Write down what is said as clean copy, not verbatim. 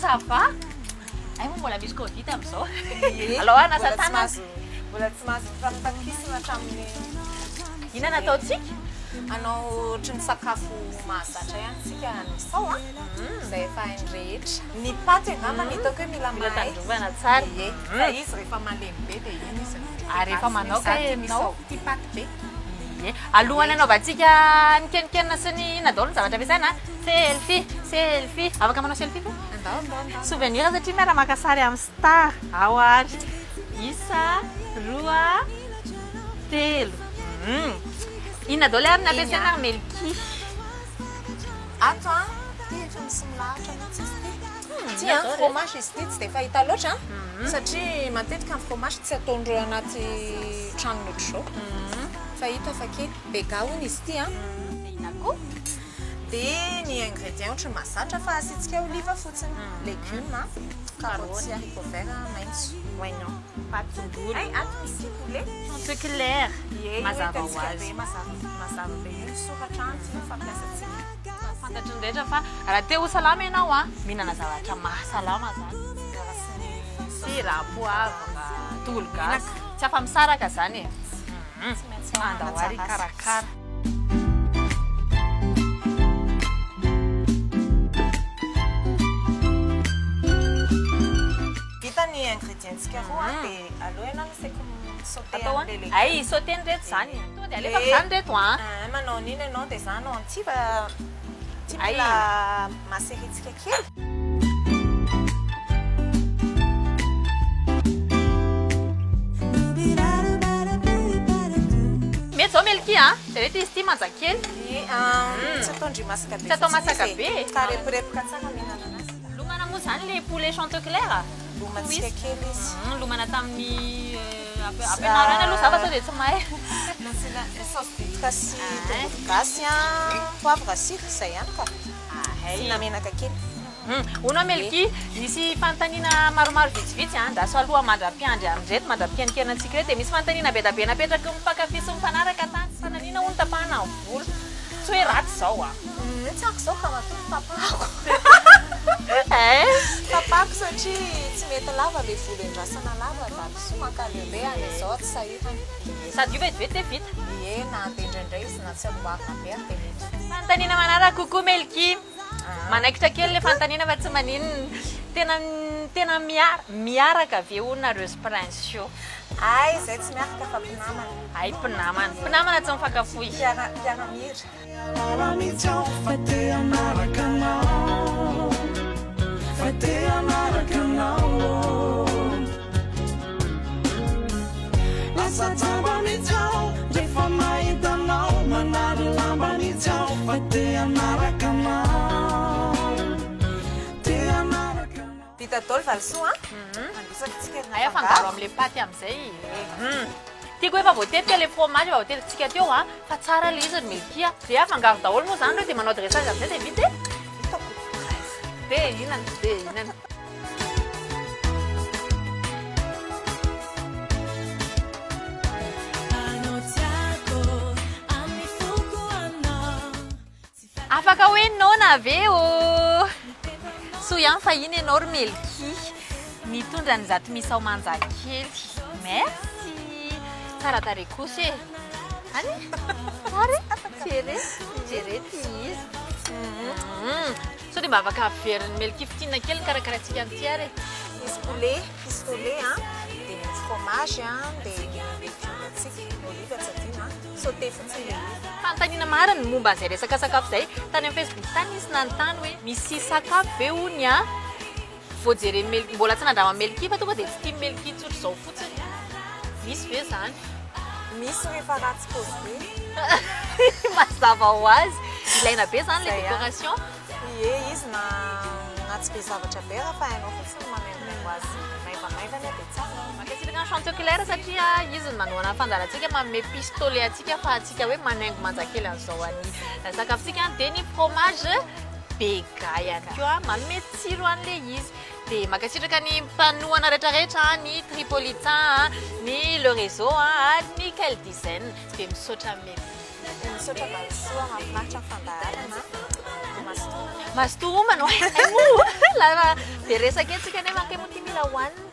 Ça va? Hay moa mbola misy covid amin'izao. Alao hanasa tanana. Mbola tsy mahazo mifampitokisana hatramin'ny. Inona no ataontsika? Hanao ohatry ny sakafo mahazatra ihany isika misao an, izay efa hain'ny rehetra. Ny paty angamba no hitako hoe mila Mila mahay. tandrovana tsara. Ie, fa izy rehefa malemy be dia iny izy no Ary rehefa manao Za kay tia ianao. misao, tia paty be. Ie. Alohan'ny hanaovantsika ny kenonkenona sy ny inona daholo ny zavatra ampiasaina, selfie, selfie. Afaka manao selfie ve? Andao, andao, andao. Souvenir satria miara-maka sary amin'ny star. Ao ary. Isa, roa, telo. Hum. Inona daholo ary ny ampiasaina ry Melky? Ato an, ity efa misy milahatra mihitsy izy ity. Ity an, fromage izy ity tsy dia fahita loatra an, satria matetika ny fromage tsy ataondreo anaty tranony ohatr'izao. Fa hita fa kely. Bega hono izy ity an. Dia inona koa? Dia ny ingrédients ohatry ny mahazatra fa asiantsika olive fotsiny, légumes, carottes sy haricots verts maitso, oignon. Paty tongolo. Hay, ato misy poulet. Chantecler. Ie, io Mazava ho hitantsika azy. be mazava mazava be io ny soratra anty io fampiasantsika. Fantatry ny rehetra fa raha te ho salama ianao an, mihinana zavatra mahasalama zany. Sira sy ny Sira, poivre, tongolo gasy. Tsy afa-misaraka zany e. Tsy maintsy Andao ary hikarakara. Vita ny ingredients-tsika roa an, dia aleo ianao no asaiko mi-sauter Atao an'ilay an? légume. Hay, sauter-ny ireto izany. Tonga dia alefako izany ireto an. Ein, manao an'iny ianao dia za hanao an'ity fa ity Hay. mila macérer-tsika kely. Mety izao Melky an, jereo ity izy ity manja kely. Ie, tsy ataon-dry masaka be Tsy atao fotsiny masaka izy e. be e. Ka reporepoka tsara mihinana anazy. Lomana moa izany ilay poulet chantecler a? Lomantsika kely izy. Lomana tamin'ny ampianaro ihany aloha za fa sao dia tsy mahay. Nasiana saosy bitika sy tongolo gasy an, poivre, sira, izay ihany ka. Asiana menaka kely. Hono aho Melky, nisy fanontaniana maromaro vitsivitsy an, andraso aloha mandra-piandry an'ireto, mandra-pikenikenan antsika ireto dia misy fanontaniana be dia be napetraky ny mpankafy sy ny mpanaraka tany. Fa nanina hono tapahana ny volo? Tsy hoe ratsy izao an. Tsy haiko izao ka matoa tapahako. Eh? Tapahako satria tsy mety lava ilay volo endrasana lava valisoa mankaleo be any izao tsy sahirana. Sady io vetivety dia vita. Ie, na dia indraindray izy na tsy amboarina be ary dia mety. Fanontaniana manaraka kokoa Melky. Manaikitra kely ilay fanontaniana fa tsy maninona. Tena tena miara miaraka ve hono nareo sy Princio? Hay izay tsy miaraka fa mpinamana. Hay mpinamana. Mpinamana tsy mifankafoy. Mpiara mpiara-mihira. Vita daholo valisoa an! Mandrotsaka tsika ry Hay afangaro amin'ilay paty amin'izay. Tiako hoe efa voatetika ilay fromage efa voatetikitsika teo an, fa tsara ilay izy ry Melky a. Dia afangaro daholo moa izany ireo dia manao dressage amin'izay dia vita e. Hitako. Dia hihinana, dia hihinana. Afaka hoe noana ve ô? Soa ihany fa iny ianao ry Melky nitondra an'izato misao manja kely. Merci. Tsara tarehy kosa e. Any? Tsara e? Jere, jere ty izy. Sao dia mba afaka averin'i Melky fintinina kely ny karakaraintsika an'ity ary e. Misy poulet, pistolet an, dia ny fromage an, dia ny légumes antsika, ny olive tsy adino an. Sauter fotsiny ilay izy. Fanontaniana marina ny momba an'izay resaka sakafo izay. Tany amin'ny Facebook tany nisy nanontany hoe misy sakafo ve hono an vao jeren'i Melky, mbola tsy nandraman'i Melky fa tonga dia tsy tian'i Melky tsotra izao fotsiny. Misy ve izany? Misy rehefa ratsy paozy be. Mazava ho azy. Ilaina be izany ilay décoration. Ie, izy na na tsy be zavatra be raha fa hainao fotsiny ny manaingonaingo azy maivamaivana dia tsara. Mankasitraka an'i Chantecler satria izy no manohana ny fandaharantsika, manome pistolet antsika ahafahantsika hoe manaingo manja kely an'izao any sakafontsika dia ny fromage Bega ihany koa manome tsiro an'ilay izy. Dia mankasitraka ny mpanohana rehetrarehetra, ny Tripolitain, ny Le Réseau ary ny Quel Dizaine. Dia misaotra Memy. Misaotra valisoa, mahafinaritra ny fandaharana. Mazotoa homana. Mazotoa homana oay ay moa lava be resaka etsika nefa kay moa ty mila hohanina.